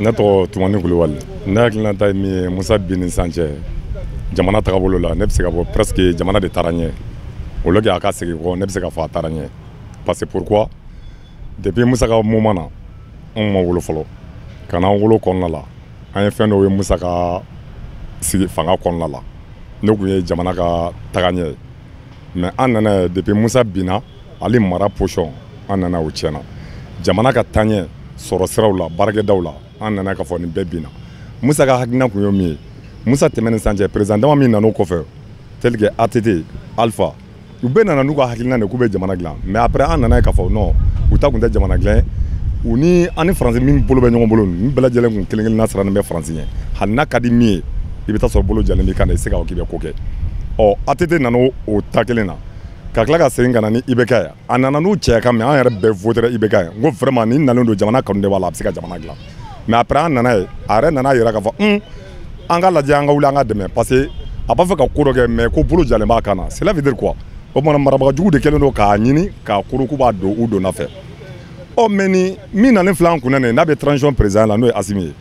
Ne tɔgɔ Tumani Kulubali. Ne hakilinata ye min ye Musa bin ni sisan cɛ, jamana tagabolo la, ne bɛ se ka fɔ presque jamana de taara ɲɛ. Au lieu que a ka segin kɔ, ne bɛ se ka fɔ a taara ɲɛ. Parce que pourquoi? Depuis Musa ka moment na, anw ma wolo fɔlɔ. Ka n'an wolo kɔnɔna la, an ye fɛn dɔw ye Musa ka sigi fanga kɔnɔna la. Ne kun ye jamana ka taga ɲɛ ye. Mais an nana ye, depuis Musa binna, ale mara position, an nana o tiɲɛna. Jamana ka taaɲɛ sɔrɔ siraw la, baarakɛdaw la, an nana k'a fɔ nin bɛɛ binna. Musa ka hakilina kun ye min ye, Musa tɛmɛn ni sisan cɛ, président dama min nana o kɔfɛ, tel que ATT, Alpha, u bɛɛ nana n'u ka hakilina de k'u bɛ jamana dilan. Mais après an nana ye k'a fɔ non, u ta kun tɛ jamana dilan ye. U ni an ni Faransi min bolo bɛ ɲɔgɔn bolo, ninnu bɛɛ lajɛlen kun kelen kelenna sirannen bɛ Faransi ɲɛ. Hali n'a ka di min ye, i bɛ taa sɔrɔ bolo jalen b'i kan na, i tɛ se k'a fɔ k'i bɛ ko kɛ. Ɔ, ATT nana o ta kelen na, ka tila ka segin ka na ni IBK ye. A nana n'u cɛ kan, mais an yɛrɛ bɛɛ voté IBK ye. N ko vraiment nin nalen don, jamana kanu de b'a la, a bɛ se ka jamana dilan. Mais après an nana ye, a yɛrɛ nana yira k'a fɔ an ka lajɛ, an ka wuli, an ka dɛmɛ, parce que a b'a fɛ ka ko dɔ kɛ, mais ko bolo jalen b'a kan na. Cela veut dire quoi? O kumana marabaga jugu de kɛlen don k'a ɲini k'a koro k'u b'a don u donna fɛ. Ɔ, mais ni min nalen filɛ an kunna nin, n'a bɛ transition président la, n'o ye Asimi ye,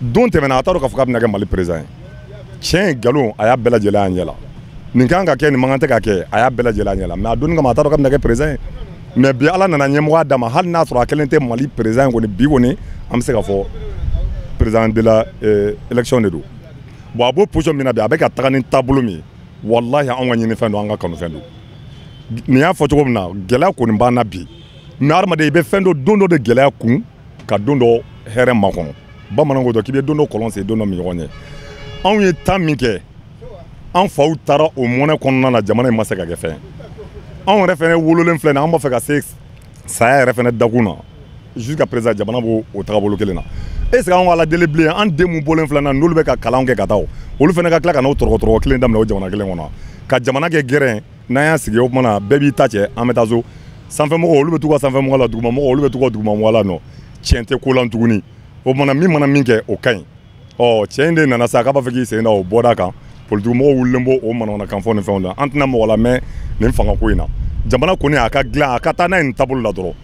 don tɛmɛna, a t'a dɔn k'a fɔ k'a bɛna kɛ Mali président ye. Tiɲɛ ye nkalon, a y'a bɛɛ lajɛlen y'an ɲɛ la. Nin kan ka kɛ, nin man kan tɛ ka kɛ, a y'a bɛɛ lajɛlen ɲɛ la. Mais a donni kama, a t'a dɔn k'a bɛna kɛ président ye. Mais bi, Ala nana ɲɛmɔgɔya d'a ma, hali n'a sɔrɔ a kelen tɛ Mali président ye kɔni, bi kɔni an bɛ se ka fɔ président de la élection de don. Bon, a b'o position min na bi, a bɛ ka taga ni taabolo min ye, walahi anw ka ɲinifɛn don, an ka kanufɛn don. Nin y'a fɔ cogo min na, gɛlɛya kɔni b'an na bi. Mais hadamaden, i bɛ fɛn dɔ don dɔ de gɛlɛya kun ka don dɔ hɛrɛ makɔnɔ. Bamananw ko dɔn k'i bɛ don dɔ kɔlɔn sen, don dɔ min ɲɔgɔn ye. Anw ye temps min kɛ, an faw taara o mɔnɛ kɔnɔna na, jamana in ma se ka kɛ fɛn. Anw yɛrɛ fɛnɛ wololen filɛ nin, an b'a fɛ ka se saya yɛrɛ fɛnɛ dakun na. Jusqu'à présent, jamana b'o o tagabolo kelen na. Est ce que anw ka Ala deli bilen, an den mun bɔlen filɛ na, n'olu bɛ ka kalan kɛ ka taa, o olu fɛnɛ ka tila ka n'o tɔrɔgɔ tɔrɔgɔ kelen daminɛ o jamana kelen kɔnɔ, ka jamana kɛ gɛrɛn? N'an y'a sigi, o kumana bɛɛ b'i ta cɛ, an bɛ taa so. Sanfɛmɔgɔw, olu bɛ t'u ka sanfɛmɔgɔ la, dugumamɔgɔw, olu bɛ t'u ka dugumamɔgɔ la. Nɔ tiɲɛ tɛ ko la tuguni. O kumana min mana min kɛ, o ka ɲi. Ɔ, cɛ in de nana sa k'a b'a fɛ k'i sen da o bɔda kan. Politikimɔgɔw wulilen b'o o manamanakan fɔ ni fɛnw la. An tɛna mɔgɔ lamɛn nin fangako in na. Jamana kɔni, a ka dilan, a ka taa n'a ye nin taabolo la dɔrɔn.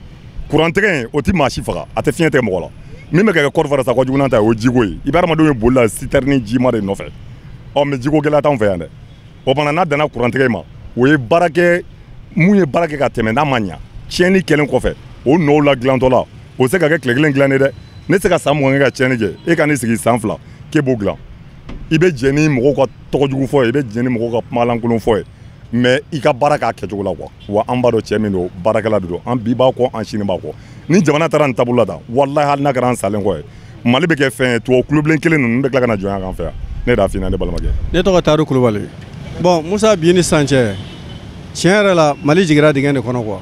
Kurantigɛ in, o ti maa si faga, a tɛ fiɲɛ tigɛ mɔgɔ la. Min bɛ ka kɛ Côte d'Ivoire sa, ko jugu ta ye, o ye jiko ye. I bɛ hadamadenw ye boli la citerne jima de nɔfɛ. Ɔ, mais jiko gɛlɛya t'anw fɛ yan dɛ. O kumana n'a danna kurantigɛ ma, o ye baara kɛ mun ye, baara kɛ ka tɛmɛ, n'a ma ɲa, tiɲɛni kɛlen kɔfɛ, o nɔw la dilantɔ la, o se ka kɛ tile kelen dilannen dɛ. Ne se ka san 20 kɛ ka tiɲɛni kɛ, e ka n'i sigi san 2 k'e b'o dilan, i bɛ jɛ ni mɔgɔw ka tɔgɔjugu fɔ ye, i bɛ jɛ ni mɔgɔw ka kumalankolon fɔ ye, mais i ka baara k'a kɛcogo la quoi. Wa an b'a dɔn cɛ min don, baarakɛla de don. An bi b'a kɔ, an sini b'a kɔ. Ni jamana taara nin taabolo la tan, walahi hali n'a kɛra an salen kɔ ye, Mali bɛ kɛ fɛn ye. Tubabu kulobilen kelen ninnu bɛ tila ka na jɔnya k'an fɛ yan. Ne de y'a f'i ɲɛna, ne balimakɛ. Ne tɔgɔ Taru Kulubali. Bon, Musa bi ni sisan cɛ, tiɲɛ yɛrɛ la, Mali jiginra dingɛ de kɔnɔ quoi.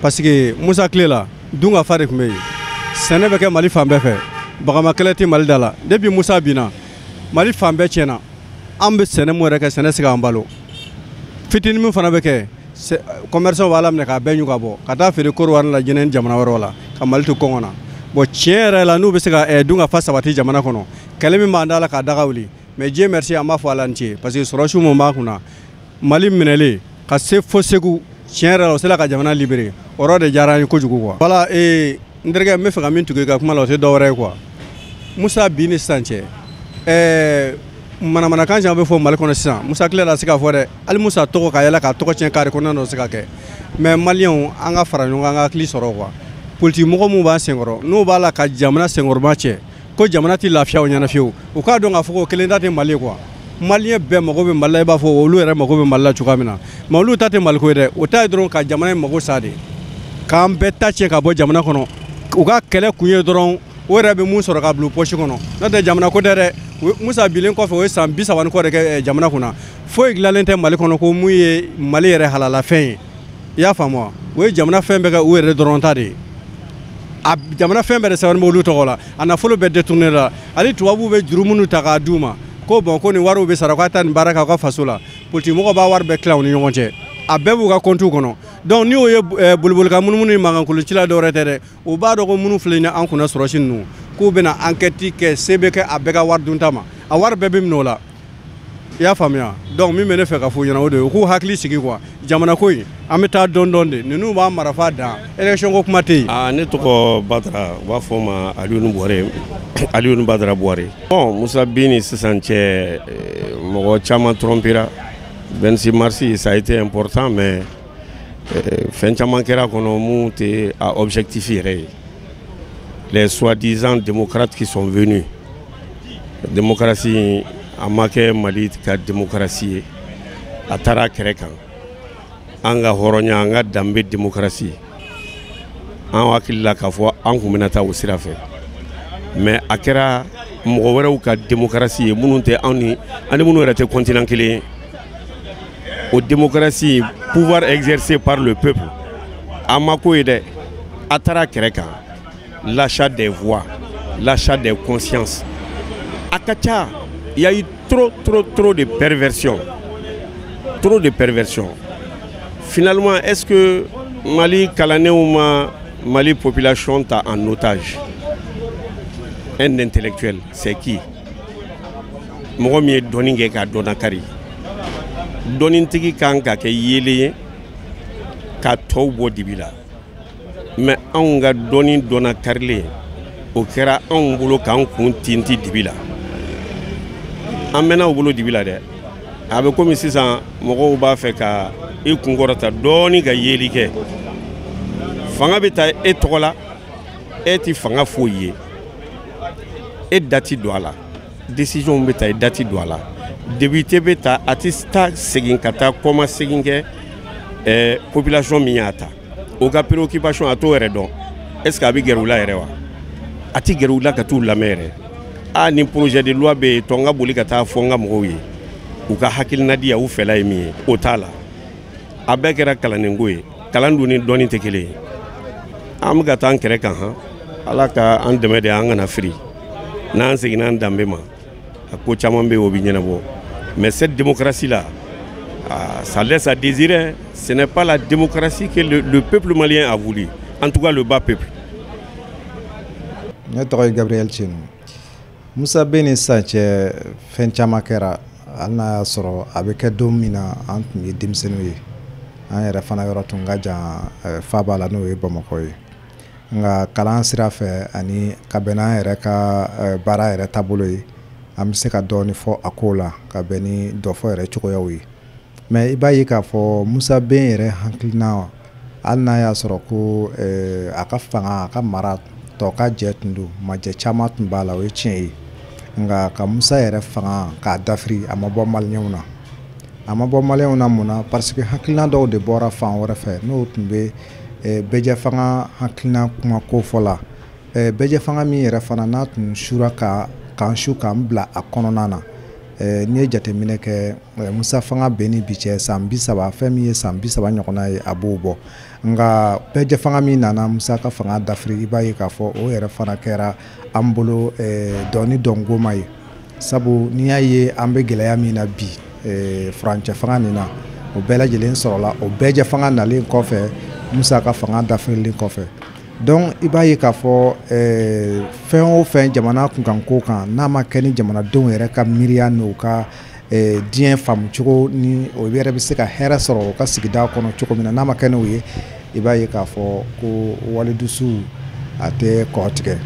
Parce que Musa tile la, dun ka fa de tun bɛ yen, sɛnɛ bɛ kɛ Mali fan bɛɛ fɛ, bagama kɛlɛ tɛ Mali da la. Depuis Musa binna, Mali fan bɛɛ tiɲɛna. An bɛ sɛnɛ mun yɛrɛ kɛ, sɛnɛ se k'an balo. Fitinin min fana bɛ kɛ, commerçant b'a laminɛ k'a bɛɛ ɲu ka bɔ ka taa feere Côte la, Guinée ni jamana wɛrɛw la, ka Mali to kɔngɔ na. Bon, tiɲɛ yɛrɛ la, n'u bɛ se ka dun ka fa sabati jamana kɔnɔ, kɛlɛ min b'an da la k'a daga wuli. Mais Dieu merci, an b'a fɔ Ala ni ce, parce que sɔrɔsiw mun b'a kunna, Mali minɛlen ka se fo Segu, tiɲɛ yɛrɛ la, o sera ka jamana libérer. O yɔrɔ de diyara an ye kojugu quoi. Voilà, n terikɛ, n bɛ fɛ ka min tugu i ka kuma la, o tɛ dɔwɛrɛ ye quoi. Musa bi ni sisan cɛ, manamanakan caman bɛ fɔ Mali kɔnɔ sisan. Musa tile la se ka fɔ dɛ, hali Musa tɔgɔ ka yɛlɛ k'a tɔgɔ tiɲɛ kari kɔnɔna na, o se ka kɛ. Mais maliyɛnw, an ka fara ɲɔgɔn kan, an ka hakili sɔrɔ quoi. Politique mɔgɔ mun b'an senkɔrɔ, n'u b'a la ka jamana senkɔrɔma cɛ, ko jamana tɛ lafiya o ɲɛna fiyewu, u k'a dɔn k'a fɔ ko kelen ta tɛ Mali ye quoi. Maliyɛn bɛɛ mago bɛ Mali la, i b'a fɔ olu yɛrɛ mago bɛ Mali la cogoya min na. Mais olu ta tɛ Maliko ye dɛ, o ta ye dɔrɔn ka jamana in mago sa de, k'an bɛɛ ta tiɲɛ ka bɔ jamana kɔnɔ. U ka kɛlɛ kun ye dɔrɔn o yɛrɛ bɛ mun sɔrɔ ka bila u poche kɔnɔ, n'o tɛ jamana ko tɛ dɛ. Musa bilen kɔfɛ, o ye san 30 ni kɔ de kɛ jamana kunna, foyi dilanlen tɛ Mali kɔnɔ ko mun ye Mali yɛrɛ halalafɛn ye. I y'a faamu wa? O ye jamana fɛn bɛɛ kɛ u yɛrɛ dɔrɔn ta de ye. A jamana fɛn bɛɛ de sɛbɛnnen bɛ olu tɔgɔ la, a nafolo bɛɛ détourné la. Hali tubabuw bɛ juru minnu ta k'a d'u ma ko bon, ko nin wariw bɛ sara, k'a taa nin baara kɛ aw ka faso la, politique mɔgɔw b'a wari bɛɛ tila u ni ɲɔgɔn cɛ, a bɛɛ b'u ka compte kɔnɔ. Donc n'i y'o ye boliboli ka munumunu ni mankankolo ci la, dɔwɛrɛ tɛ dɛ, u b'a dɔn ko minnu filɛ nin an kunna sɔrɔsi ninnu, k'u bɛna enquête kɛ, se bɛ kɛ a bɛɛ ka wari dunta ma, a wari bɛɛ bɛ minɛ o la. I y'a faamuya? Donc min bɛ ne fɛ ka fɔ ɲɛna, o de ye u k'u hakili sigi quoi. Jamana ko in, an bɛ taa dɔɔni dɔɔni de. Ninnu b'a marafa dan, élection ko kuma tɛ yen. Aa, ne tɔgɔ Badara, u b'a fɔ ma Alioune Buware, Alioune Badara Buware. Bon, Musa bin ni sisan cɛ, mɔgɔ caman trompera. 26 mars, ça a été important, mais fɛn caman kɛra kɔnɔ mun tɛ a objectif yɛrɛ ye. Les soi-disant démocrates qui sont venus, démocratie a ma kɛ Mali ka démocratie ye, a taara kɛrɛ kan. An ka hɔrɔnya, an ka danbe démocratie, an hakili la k'a fɔ an kun bɛna taa o sira fɛ, mais a kɛra mɔgɔ wɛrɛw ka démocratie ye, minnu tɛ anw ni ani minnu yɛrɛ tɛ continent kelen ye. O démocratie, pouvoir exercé par le peuple, a ma ko ye dɛ, a taara kɛrɛ kan. L'achat des voix, l'achat des consciences, a ka ca. Il y a eu trop, trop, trop de perversion, trop de perversion. Finalement, est-ce que Mali kalannenw ma Mali population ta en otage? Un intellectuel, c'est qui? Mɔgɔ min ye dɔnni kɛ k'a dɔnna kari, dɔnnitigi kan ka kɛ yeelen ye ka tɔw bɔ dibi la, mais anw ka dɔnni dɔnna karilen, o kɛra anw bolo k'an kun tinti dibi la. An mɛnna o bolo dibi la dɛ. A bɛ komi sisan mɔgɔw b'a fɛ ka i kunkɔrɔta dɔɔni ka yeli kɛ. Fanga bɛ ta e tɔgɔ la, e ti fanga foyi ye, e da ti don a la. Décision bɛ ta, e da ti don a la. Député bɛ ta, a ti taa segin ka taa kɔma segin kɛ. Population min y'a ta, o ka préoccupation, a t'o yɛrɛ dɔn. Est ce que a bɛ gɛrɛ u la yɛrɛ wa? A ti gɛrɛ u la ka t'u lamɛn yɛrɛ. A ni projet de loi bɛ yen, tɔ n ka boli ka taa fɔ n ka mɔgɔw ye, u ka hakilina di yan, u fɛla ye min ye, o t'a la. A bɛɛ kɛra kalandenko ye. Kalan dun ni dɔnni tɛ kelen ye. An bɛ ka taa an kɛrɛ kan han. Ala ka an dɛmɛ de, an kana firi. N'an seginna an danbe ma, a ko caman bɛ yen, o bɛ ɲɛnabɔ. Mais cette démocratie là, ah, ça laisse à désirer. Ce n'est pas la démocratie que le peuple malien a voulu, en tout cas le bas peuple. Ne tɔgɔ ye Gabriel Tienu. Musa bɛ ni sisan cɛ, fɛn caman kɛra. Hali n'a y'a sɔrɔ a bɛ kɛ don min na, an tun ye denmisɛnninw ye, an yɛrɛ fana yɔrɔ tun ka jan faaba la, n'o ye Bamakɔ ye. Nka kalan sira fɛ ani ka bɛn n'an yɛrɛ ka baara yɛrɛ taabolo ye, an bɛ se ka dɔɔni fɔ a ko la ka bɛn ni dɔfɔ yɛrɛ cogoyaw ye. Mais i b'a ye k'a fɔ Musa Ben yɛrɛ hakilina, hali n'a y'a sɔrɔ ko a ka fanga, a ka mara tɔ ka jɛ tun don, majɛ caman tun b'a la, o ye tiɲɛ ye. Nka ka Musa yɛrɛ fanga k'a dafiri, a ma bɔ maliyɛnw na. A ma bɔ maliyɛnw na mun na? Parce que hakilina dɔw de bɔra fan wɛrɛ fɛ, n'o tun bɛ bɛjɛ fanga hakilina kuma ko fɔ la. Bɛjɛ fanga min yɛrɛ fana n'a tun sura ka k'an su k'an bila a kɔnɔna na, n'i ye jateminɛ kɛ, Musa fanga bɛn ni bi cɛ, san 30, fɛn min ye san 30 ɲɔgɔnna ye, a b'o bɔ. Nka bɛjɛ fanga min nana Musa ka fanga dafiri, i b'a ye k'a fɔ o yɛrɛ fana kɛra an bolo dɔɔni dɔnkoma ye. Sabu n'i y'a ye an bɛ gɛlɛya min na bi, furancɛ fanga nin na, o bɛɛ lajɛlen sɔrɔla o bɛɛjɛ fanga nalen kɔfɛ, Musa ka fanga dafirilen kɔfɛ. Donc i b'a ye k'a fɔ fɛn o fɛn jamana kunkanko kan, n'a ma kɛ ni jamanadenw yɛrɛ ka miiriya n'u ka diɲɛ faamucogo ni o yɛrɛ bɛ se ka hɛrɛ sɔrɔ u ka sigida kɔnɔ cogo min na, n'a ma kɛ n'o ye, i b'a ye k'a fɔ ko walidusu a tɛ kɔ tigɛ.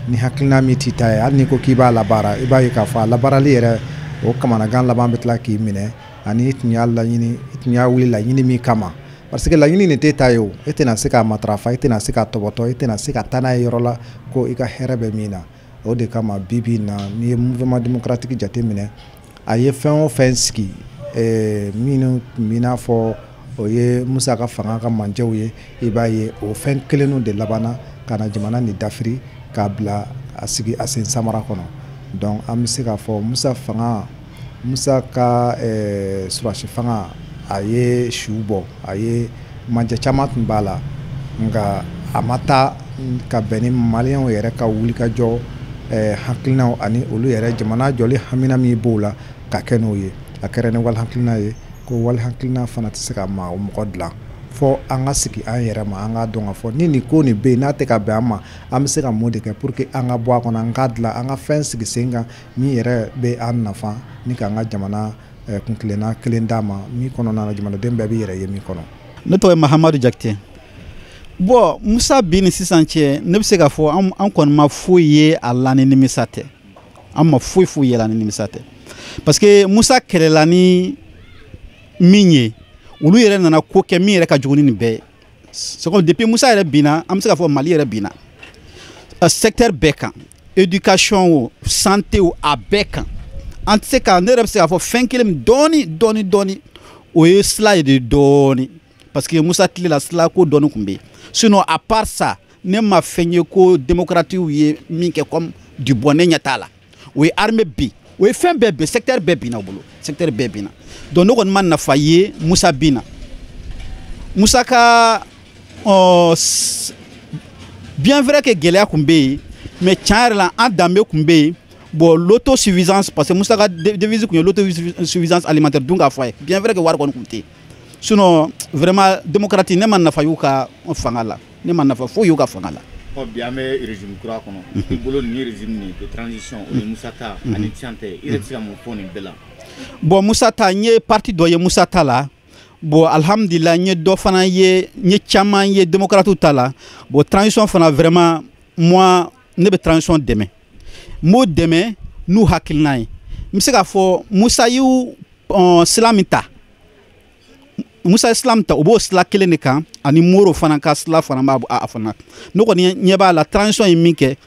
Ni hakilina min t'i ta ye, hali n'i ko k'i b'a labaara, i b'a ye k'a fɔ a labaarali yɛrɛ, o kamanagan laban bɛ tila k'i minɛ. Ani i tun y'a laɲini, i tun y'a wuli laɲini min kama, parce que laɲini nin t'e ta ye, o e tɛna se k'a matarafa, e tɛna se k'a tɔbɔtɔ, e tɛna se ka taa n'a ye yɔrɔ la ko i ka hɛrɛ bɛ min na. O de kama bi bi in na, n'i ye mouvement démocratique jateminɛ, a ye fɛn o fɛn sigi minnu tun b'i n'a fɔ o ye Musa ka fanga ka manjɛw ye, i b'a ye o fɛn kelenw de labanna ka na jamana nin dafiri k'a bila a sigi a sen samara kɔnɔ. Donc an bɛ se k'a fɔ Musa fanga, Musa ka surasi fanga, a ye su bɔ, a ye manjɛ caman tun b'a la, nka a ma taa ka bɛn ni maliyɛnw yɛrɛ ka wulikajɔ hakilinaw ani olu yɛrɛ jamana jɔli hamina min b'o la ka kɛ n'o ye. A kɛra ni wali hakilina ye ko wali hakilina fana tɛ se ka maa mɔgɔ dilan. Fɔ an ka sigi an yɛrɛ ma, an ka dɔn ka fɔ ni nin ko nin bɛ yen, n'a tɛ ka bɛn an ma, an bɛ se ka mun de kɛ pour que an ka bɔ a kɔnɔ, an k'a dilan, an ka fɛn sigi sen kan min yɛrɛ bɛ an nafa ni k'an ka jamana kuntilenna kelen d'a ma min kɔnɔna na jamanaden bɛɛ b'i yɛrɛ ye min kɔnɔ. Ne tɔgɔ ye Mahamadu Jakite. Bon, Musa bi ni sisan cɛ, ne bɛ se k'a fɔ an kɔni ma foyi ye a la ni nimisa tɛ. An ma foyi foyi ye a la ni nimisa tɛ. Parce que Musa kɛlɛla ni min ye, olu yɛrɛ nana ko kɛ min yɛrɛ ka jugu ni nin bɛɛ ye. C'est comme depuis Musa yɛrɛ binna, an bɛ se k'a fɔ Mali yɛrɛ binna. Secteur bɛɛ kan, éducation o, santé o, a bɛɛ kan. An tɛ se ka, ne yɛrɛ bɛ se k'a fɔ fɛn kelen min dɔɔni dɔɔni dɔɔni, o ye sila ye de dɔɔni. Parce que Musa tile la sila ko dɔɔni tun bɛ yen. Sinon à part ça, ne ma fɛn ye ko démocrates ye min kɛ comme du bon, ne ɲɛ t'a la. O ye armée bin, o ye fɛn bɛɛ bin, secteur bɛɛ binna o bolo, secteur bɛɛ binna. Donc ne kɔni ma nafa ye Musa binna. Musa ka bien vrai que gɛlɛya tun bɛ yen, mais tiɲɛ yɛrɛ la an danbe tun bɛ yen. Bon, l'autosuffisance, parce que Musa ka devise tun ye l'autosuffisance alimentaire dun k'a fɔ a ye, bien vrai que wari kɔni tun tɛ yen. Sinon vraiment démocratie, ne ma nafa y'u ka fanga la, ne ma nafa foyi y'u ka fanga la. Ɔ bi an bɛ régime kura kɔnɔ, i bolo nin régime nin de transition, o ye Musa ta ani sisan tɛ, i yɛrɛ bɛ se ka mun fɔ nin bɛɛ la? Bon, Musa ta, n ye parti dɔ ye Musa ta la. Bon, alhamdulillah, n ye dɔ fana ye, n ye caman ye démocrate ta la. Bon, transition fana, vraiment moi ne bɛ transition dɛmɛ, n b'o dɛmɛ n'u hakilina ye. N bɛ se k'a fɔ Musa y'u sira min ta, Musa ye sira min ta, o b'o sira kelen de kan, ani Moro fana ka sira fana b'a a fana. Ne kɔni ɲɛ b'a la, transition ye min kɛ,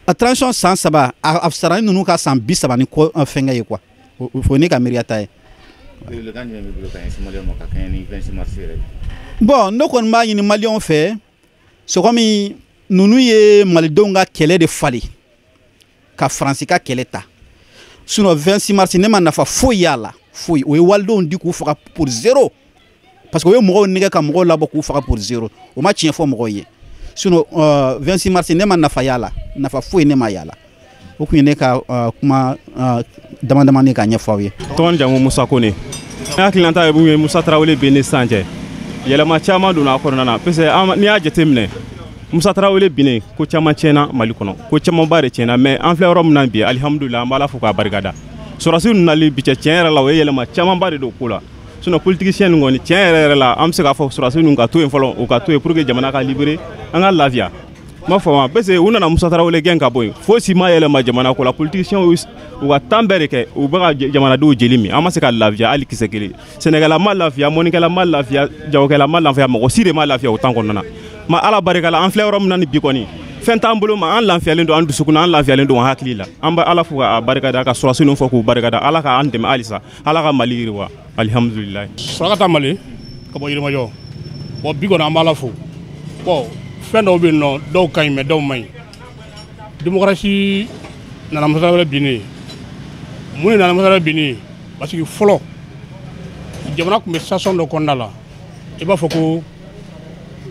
a transition san 3, a fisayara ni ninnu ka san 30 ni kɔ fɛnkɛ ye quoi. O ye ne ka miiriya ta ye. Welewelekan jumɛn b'i bolo ka ɲɛsin maliyɛnw ma ka kɛɲɛ ni 26 mars yɛrɛ ye? Bon, ne kɔni b'a ɲini maliyɛnw fɛ, c'est comme ninnu ye malidenw ka kɛlɛ de falen ka Faransi ka kɛlɛ ta. Sinon 26 mars, ne ma nafa foyi y'a la, foyi. O ye walidenw di k'u faga pour zéro, parce que o ye mɔgɔw nɛgɛ ka mɔgɔw labɔ k'u faga pour zéro, o ma tiɲɛ fɔ mɔgɔw ye. Sinon 26 mars, ne ma nafa y'a la, nafa foyi ne ma y'a la. O kun ye ne ka kuma dama damani k'a ɲɛfɔ aw ye. Tɔgɔ ni jamu Musa Kone. Ne hakilinata ye mun ye Musa Tarawele bɛ ni sisan cɛ, yɛlɛma caman donna a kɔnɔna na, parce que n'i y'a jateminɛ Musa Tarawele binnen, ko caman tiɲɛna Mali kɔnɔ, ko camanba de tiɲɛna. Mais an filɛ yɔrɔ min na bi, alihamudulilayi, an b'Ala fo k'a barikada. Sɔrɔdasiw nali bi cɛ, tiɲɛ yɛrɛ la, o ye yɛlɛma camanba de don ko la. Sinon politicien ninnu kɔni, tiɲɛ yɛrɛ yɛrɛ la, an bɛ se k'a fɔ sɔrɔdasiw ninnu ka to yen fɔlɔ, u ka to yen pour que jamana ka libérer, an ka lafiya. N b'a fɔ ma, parce que u nana Musa Tarawele gɛn ka bɔ yen, fosi ma yɛlɛma jamana ko la. Politiciens u ka temps bɛɛ de kɛ, u bɛ ka jamanadenw jeli min, an ma se ka lafiya hali kisɛ kelen. Sɛnɛkɛla ma lafiya, mɔnikɛla ma lafiya, jagokɛla ma lafiya, mɔgɔ si de ma lafiya o temps kɔnɔna na. Ma Ala barika la, an filɛ yɔrɔ min na ni bi kɔni, fɛn t'an bolo ma, an lafiyalen don an dusukun na, an lafiyalen don an hakili la. An bɛ Ala fo k'a barikada, ka sɔrɔdasi ninnu fɔ k'u barikada. Ala k'an dɛmɛ halisa, Ala ka Mali yiriwa, alihamudulilayi. Surakata Mali ka bɔ Yirimajɔ. Bon, bi kɔni an b'Ala fo. Bon, fɛn dɔw bɛ yen nɔ, dɔw ka ɲi mais dɔw man ɲi. Démocratie nana Musa Tarawele binnen. Mun de nana Musa Tarawele binnen? Parce que fɔlɔ jamana tun bɛ situation dɔ kɔnɔna la, i b'a fɔ ko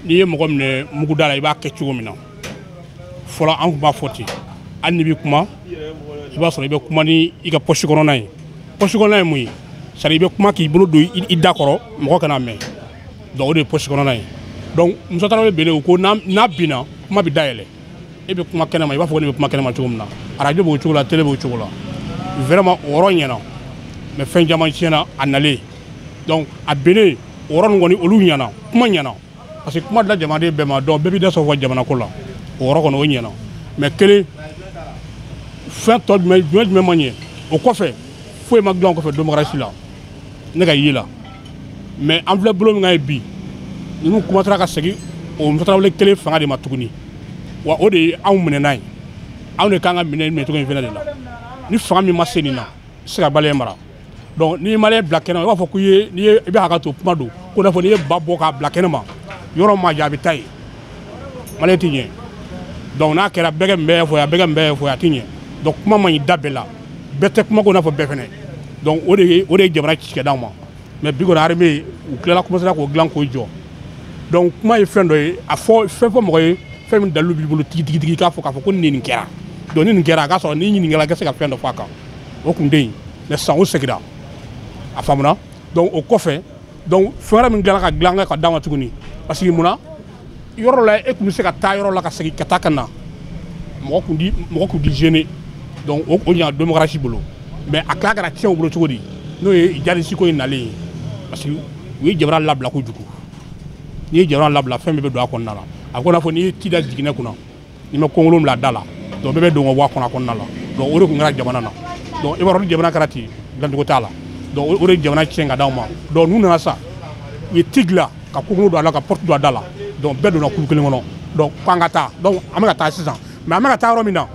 n'i ye mɔgɔ minɛ muguda la, i b'a kɛ cogo min na. Fɔlɔ an tun b'a fɔ ten, hali n'i bɛ kuma, i b'a sɔrɔ i bɛ kuma ni i ka poche kɔnɔna ye. Poche kɔnɔna ye mun ye? C'est à dire i bɛ kuma k'i bolo don i da kɔrɔ, mɔgɔ kana mɛn. Donc o de ye poche kɔnɔna ye. Donc Musa Tarawele binnen, u ko n'a binna, kuma bɛ dayɛlɛ, e bɛ kuma kɛnɛma, i b'a fɔ ko ne bɛ kuma kɛnɛma cogo min na, arajo b'o cogo la, télé b'o cogo la. Vraiment o yɔrɔ ɲɛna, mais fɛn caman tiɲɛna a nalen. Donc a binnen, o yɔrɔ ninnu kɔni olu ɲɛna, kuma ɲɛna, parce que kuma dila jamanaden bɛɛ ma, donc bɛɛ b'i da sɔrɔ fɔ jamana ko la, o yɔrɔ kɔni o ɲɛna. Mais kelen fɛn tɔ jumɛn ma ɲɛ o kɔfɛ, foyi ma dilan o kɔfɛ démocratie la, ne ka ye la. Mais an filɛ bolo min kan ye bi, ninnu commencera ka segin o Musa Tarawele kelen fanga de ma tuguni. Wa o de ye anw minɛ n'a ye, anw de kan ka minɛ cogo in fɛnɛ de la. Ni fanga min ma se nin na, i tɛ se ka maliyɛn mara. Donc n'i ye maliyɛn bila kɛnɛma, i b'a fɔ k'i ye, n'i ye, i bɛ hakɛ to kuma don, ko n'a fɔ n'i ye ba bɔ k'a bila kɛnɛma, yɔrɔ ma jan a bɛ taa yen, maliyɛn tɛ ɲɛ. Donc n'a kɛra bɛɛ kɛ bɛɛ fɔ yan, bɛɛ kɛ bɛɛ fɔ yan, a tɛ ɲɛ. Donc kuma man ɲi da bɛɛ la, bɛɛ tɛ kuma ko n'a fɔ bɛɛ fɛnɛ. Donc o de ye jamana ci ka d'anw ma. Mais bi kɔni armée u tilala commencera k'o dilan k'o jɔ. Donc kuma ye fɛn dɔ ye, a fɔ fɛn fɔ mɔgɔ ye, fɛn min dalilu b'i bolo tigitigi k'a fɔ ko nin kɛra. Donc ni nin kɛra, a k'a sɔrɔ n'i ɲininkala i ka se ka fɛn dɔ fɔ a kan. O kun tɛ yen, mais sisan o seginna, a faamuna. Donc o kɔfɛ, Donc fɛn wɛrɛ min dilanna ka dilan ka d'a ma tuguni, parce que mun na yɔrɔ la e tun bɛ se ka taa yɔrɔ la ka segin ka taa ka na, mɔgɔ kun di gêner. Donc o ɲa démocratie bolo, mais a tila kɛra tiɲɛ u bolo cogo di? N'o ye jadisi ko in nalen ye, parce que u ye jamana labila kojugu. N'i ye jamana labila, fɛn bɛɛ bɛ don a kɔnɔna la. A ko n'a fɔ n'i ye ci da jiginɛ kunna, n'i ma kɔngolo bila a da la, donc bɛɛ bɛ don ka bɔ a kɔnɔ a kɔnɔna la. Donc o de tun kɛra jamana na. Donc i b'a dɔn ni jamana kɛra ten, dilancogo t'a la. Donc o de ye jamana tiɲɛ ka d'aw ma. Donc n'u nana sa, u ye ci dilan ka kɔngolo don a la, ka porte don a da la. Donc bɛɛ donna kulu kelen kɔnɔ. Donc k'an ka taa, donc an bɛ ka taa sisan, mais an bɛ ka taa yɔrɔ min na,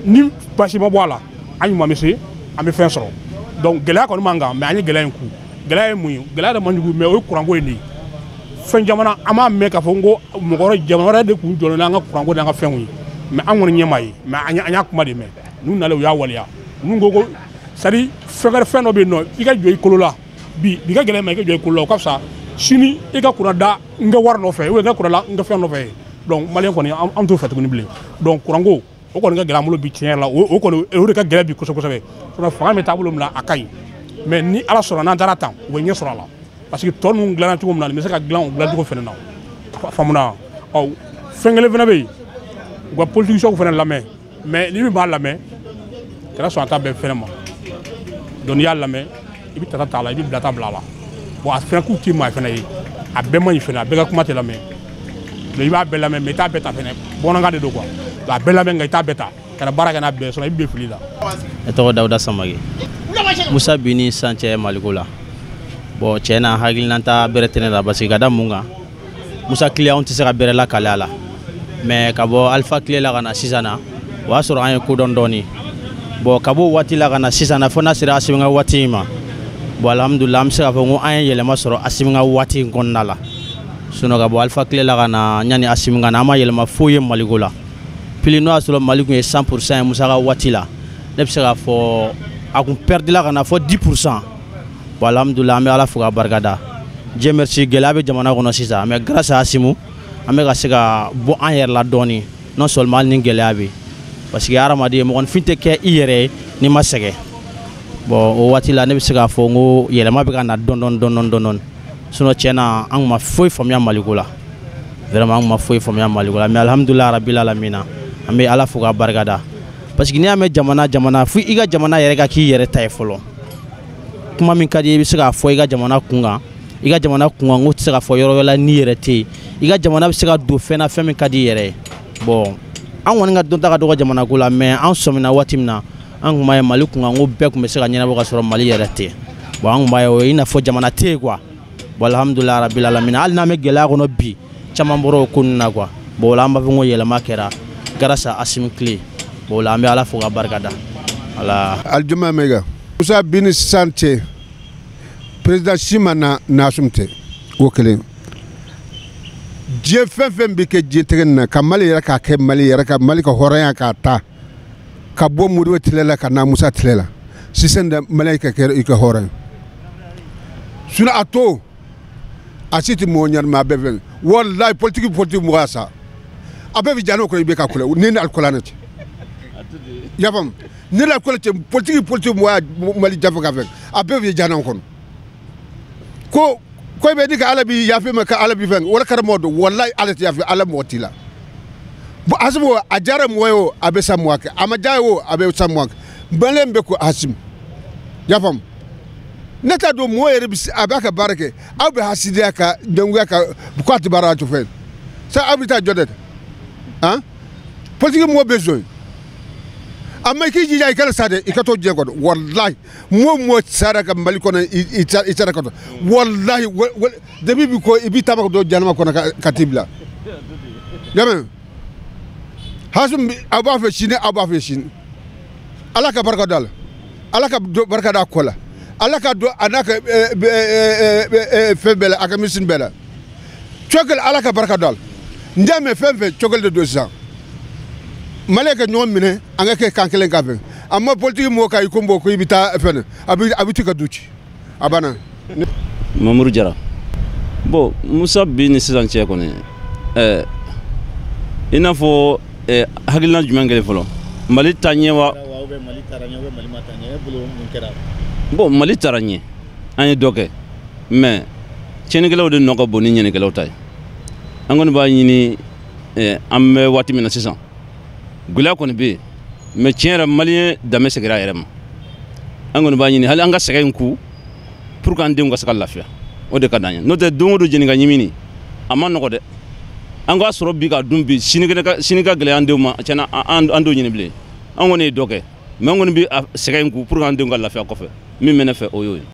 ni basi ma bɔ a la, an ɲuman bɛ se, an bɛ fɛn sɔrɔ. Donc gɛlɛya kɔni man kan, mais an ye gɛlɛya in kun. Gɛlɛya ye mun ye? Gɛlɛya yɛrɛ man jugu, mais o ye kuranko in de ye. Fɛn jamana an b'a mɛn k'a fɔ ko mɔgɔ wɛrɛ, jamana wɛrɛ de kun jɔlen n'an ka kuranko n'an ka fɛnw ye, mais an kɔni ɲɛ m'a ye, mais an y'a kuma de mɛn. N'u nalen, u y'a waleya. Ninnu ko c'est à dire fɛn wɛrɛ, fɛn dɔ bɛ yen nɔ, i ka jɔ i kolo la bi, bi ka gɛlɛn ma, i ka jɔ i kolo la, o ka fisa sini i ka kuran da n ka wari nɔfɛ, ou bien n ka kuran la n ka fɛn nɔfɛ. Donc maliyɛn kɔni, an t'o fɛ tuguni bilen. Donc kuranko o kɔni ka gɛlɛn an bolo bi, tiɲɛ yɛrɛ la, o kɔni o de ka gɛlɛn bi kosɛbɛ kosɛbɛ. Sinon fanga bɛ taabolo min na, a ka ɲi, mais ni Ala sɔnna, n'an taara tan, u bɛ ɲɛ sɔrɔ a la, parce que tɔ ninnu dilanna cogo min na, nin bɛ se ka dilan o dilancogo fana na. Faamuna? Ɔ, fɛn kelen fana bɛ yen, u ka politiciens fana lamɛn, mais ni min b'a lamɛn, kana sɔn a ta bɛɛ fɛnɛ ma. Donc n'i y'a lamɛn, i bɛ tata t'a la, i bɛ bilata bila a la. Bon, a fɛnɛ k'u t'i maa fɛnɛ ye, a bɛɛ man ɲi fɛnɛ, a bɛɛ ka kuma tɛ lamɛn. Donc i b'a bɛɛ lamɛn, mais i t'a bɛɛ ta fɛnɛ, bamanankan de don quoi. Donc a bɛɛ lamɛn, nka i t'a bɛɛ ta, kana baara kɛ n'a bɛɛ ye, sinon i bɛ fili la. Ne tɔgɔ Dawuda Samake. Musa bi ni sisan cɛ Maliko la, bon, tiɲɛ na, hakilinata bɛrɛ tɛ ne la, parce que ka da mun kan, Musa tile anw tɛ se ka bɛrɛ lakale a la, mais ka bɔ Alpha tile la ka na sisan na, o y'a sɔrɔ an ye ko dɔn dɔɔni. Bon, ka bɔ waati la ka na sisan na, fo n'a sera Asimi ka waati in ma, bon, alhamdulilah, an bɛ se k'a fɔ ko an ye yɛlɛma sɔrɔ Asimi ka waati in kɔnɔna la. Sinon ka bɔ Alpha tile la ka na yanni Asimi ka na, an ma yɛlɛma foyi ye Maliko la. Pili n'o y'a sɔrɔ Mali tun ye 100% ye Musa ka waati la, ne bɛ se k'a fɔ a kun perdila ka na fɔ 10%. Bon, alhamdulilah, an bɛ Ala fo k'a barikada. Dieu merci, gɛlɛya bɛ jamana kɔnɔ sisan, mais grâce à Asimu, an bɛ ka se ka bɔ an yɛrɛ la dɔɔni. Non seulement hali ni gɛlɛya bɛ, parce que hadamaden, mɔgɔninfin tɛ kɛ i yɛrɛ ye n'i ma sɛgɛn. Bon, o waati la, ne bɛ se k'a fɔ n ko yɛlɛma bɛ ka na dɔɔni dɔɔni dɔɔni dɔɔni. Sinon tiɲɛ na, an kun ma foyi faamuya Maliko la, vraiment, an kun ma foyi faamuya Maliko la, mais alhamdulilah rabil alamina, an bɛ Ala fo k'a barikada, parce que n'i y'a mɛn jamana jamana, fo i ka jamana yɛrɛ ka k'i yɛrɛ ta ye fɔlɔ. Kuma min ka di i bɛ se k'a fɔ i ka jamana kun kan, i ka jamana kun kan, n ko tɛ se ka fɔ yɔrɔ wɛrɛ la n'i yɛrɛ tɛ yen. I ka jamana bɛ se ka don fɛn na, fɛn min ka di i yɛrɛ ye. Bon, an kɔni ka dɔnta ka dɔgɔ jamana ko la, mais an sɔmina waati min na, an kun b'a ye Mali kun kan ko bɛɛ tun bɛ se ka ɲɛnabɔ ka sɔrɔ Mali yɛrɛ tɛ. Bon, an kun b'a ye o ye i n'a fɔ jamana tɛ yen quoi. Bon, alhamdulilah rabil alamin, hali n'an bɛ gɛlɛya kɔnɔ bi, caman bɔra o ko ninnu na quoi. Bon, o la an b'a fɔ ko yɛlɛma kɛra grâce à Asimi tile. Bon, o la an bɛ Ala fo k'a barikada. Voilà. Aljuma Mega. Musa bi ni sisan cɛ, président si ma na n'Asimi tɛ, o kelen. Diɲɛ fɛn fɛn bɛ kɛ diɲɛ tɛgɛ nin na, ka Mali yɛrɛ k'a kɛ Mali yɛrɛ ka Mali ka hɔrɔnya k'a ta ka bɔ Modibo tile la ka na Musa tile la, sisan de Mali ka kɛ i ka hɔrɔn ye. Sinon a to a si tɛ mɔgɔ ɲɛnama, a bɛɛ fɛn, walayi, politique mɔgɔ sa, a bɛɛ bɛ jan'o kɔnɔ, i bɛ ka kule ni alikɔlanɛ cɛ, i y'a faamu, ni alikɔlɛ cɛ, politique mɔgɔya Mali jafe ka fɛn, a bɛɛ bɛ jan'o kɔnɔ. Ko i bɛ di ka Ala bi yafe ma, ka Ala bi fɛn wala karamɔgɔ don, walayi, Ala tɛ yafe, Ala mɔgɔ t'i la. Bon, Asimi a diyara mɔgɔ ye o, a bɛ sa mɔgɔ kɛ, a ma diya ye o, a bɛ sa mɔgɔ kɛ. Maliyɛn bɛ ko Asimi, i y'a faamu, ne t'a dɔn mɔgɔ yɛrɛ bɛ a b'a ka baara kɛ, aw bɛ hasidiya ka jɛngoya ka k'a tɛ baara la fɛn sa, aw bɛ taa jɔ dɛ, han, politique mɔgɔ bɛ zon a ma, i k'i jija i kana sa dɛ, i ka to diɲɛ kɔnɔ. Walahi, mɔgɔ sara ka Mali kɔnɔ, i sara ka to, walahi, depuis bi ko i b'i taama ka don jahanama kɔnɔ ka t'i bila. Y'a Hasum, aw b'a fɛ sini, aw b'a fɛ sini, Ala ka barika da la, Ala ka barika da a kɔ la, Ala ka don a n'a ka fɛn bɛɛ la, a ka misini bɛɛ la. Cokɛli, Ala ka barika da la. N y'a mɛn fɛn fɛn cokɛli de don sisan. Mali ka ɲɔgɔn minɛ, an ka kɛ kan kelen ka fɛn. A ma politique mɔgɔ ka i ko bɔ ko i bɛ taa fɛn, a bɛ t'i ka du ci, a banna. Mamuru Jara. Bon, Musa bi ni sisan cɛ kɔni, i n'a fɔ hakilina jumɛn kɛlen fɔlɔ, Mali taa ɲɛ wa? Bon, Mali taara ɲɛ, an ye dɔ kɛ. Mais tiɲɛnikɛlaw de nɔ ka bon ni ɲɛnikɛlaw ta ye. An kɔni b'a ɲini, an bɛ waati min na sisan, gɛlɛya kɔni bɛ yen, mais tiɲɛ yɛrɛ, maliyɛn danbe seginna a yɛrɛ ma. An kɔni b'a ɲini hali an ka sɛgɛn in ku pour que an denw ka se ka lafiya, o de ka d'an ye. N'o tɛ, don o don jeni ka ɲimini a ma nɔgɔ dɛ. An k'a sɔrɔ bi ka dun bi, sini ka gɛlɛya an denw ma. Tiɲɛna, an t'o ɲini bilen. An kɔni ye dɔ kɛ, mais an kɔni bɛ sɛgɛn in ku pour que an denw ka lafiya kɔfɛ. Min bɛ ne fɛ, o y'o ye.